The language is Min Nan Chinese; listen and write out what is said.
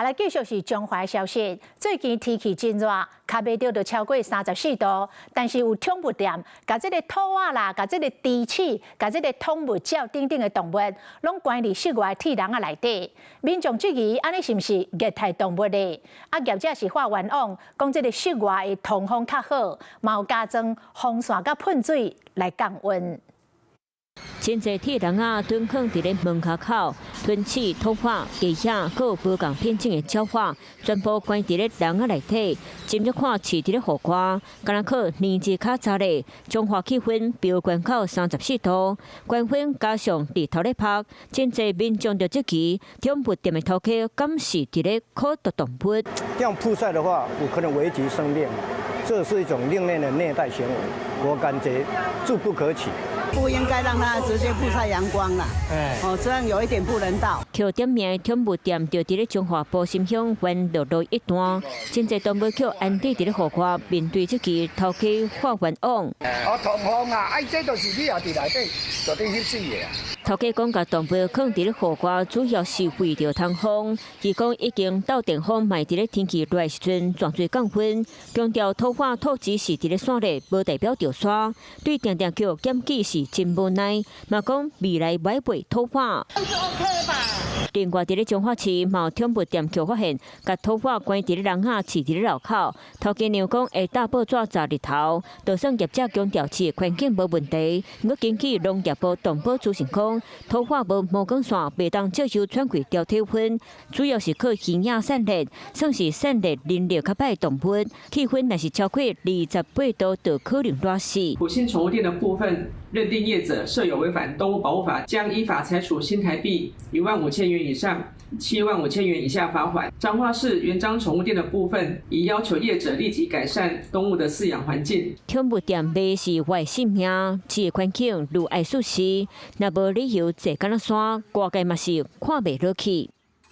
好來，繼續是彰化消息。最近天氣真熱，跤袂著就超過34度，但是有寵物店，共這个兔仔啦，共這个豬鼠，共這个寵物鳥等等的動物，攏關佇室外鐵籠仔內底。民眾質疑，按呢是毋是虐待動物咧？啊，業者是發冤枉，講這个室外的通風較好，嘛有加裝風扇佮噴水來降溫。真濟鐵籠仔蹲囥佇咧門跤口，豚鼠、兔仔、雞仔，閣有無仝品種的鳥仔，全部關佇咧籠仔內底。斟酌看飼佇咧雨外，敢若靠年資較早咧，彰化氣溫飆懸到34度，高溫加上日頭咧曝，真濟民眾就質疑，寵物店的頭家敢是佇咧苦毒動物？這樣曝曬的話，有可能危及生命，這是一種另類的虐待行為，我感覺這不可取。不應該讓它直接曝曬陽光啦，哦，這樣有一點不人道。予點名的寵物店就佇咧彰化埔心鄉元樂路一段，真濟動物予安置佇咧戶外，面對這支頭家發冤枉。哦，通風啊，哎，這就是你也佇內底，就佇翕死的。頭家講，共動物囥佇咧戶外，主要是為著通風。伊講已經鬥電風，嘛佇咧天氣熱的時陣轉水降溫。強調兔仔兔子是佇咧散熱，無代表著沙。對定定予檢舉是真無奈，嘛講未來欲賣兔仔。另外，佇咧彰化市，嘛有寵物店予發現，共兔仔關佇咧籠仔，飼佇咧樓口。頭家娘講會搭報紙遮日頭，就算業者強調飼的環境無問題。毋過根據農業部動保資訊講，兔仔無毛管線，袂當接受喘氣調體溫，主要是靠耳影散熱，算是散熱能力較歹的動物。氣溫若是超過28度，就可能熱死。埔心寵物店的部分，認定業者設有違反動物保護法，將依法裁處新台幣15,000元以上75,000元以下罰款。彰化市元璋寵物店的部分，已要求業者立即改善動物的飼養環境。寵物店賣是活性命，飼的環境愈愛舒適，若無理由坐敢若山，外界嘛是看袂落去。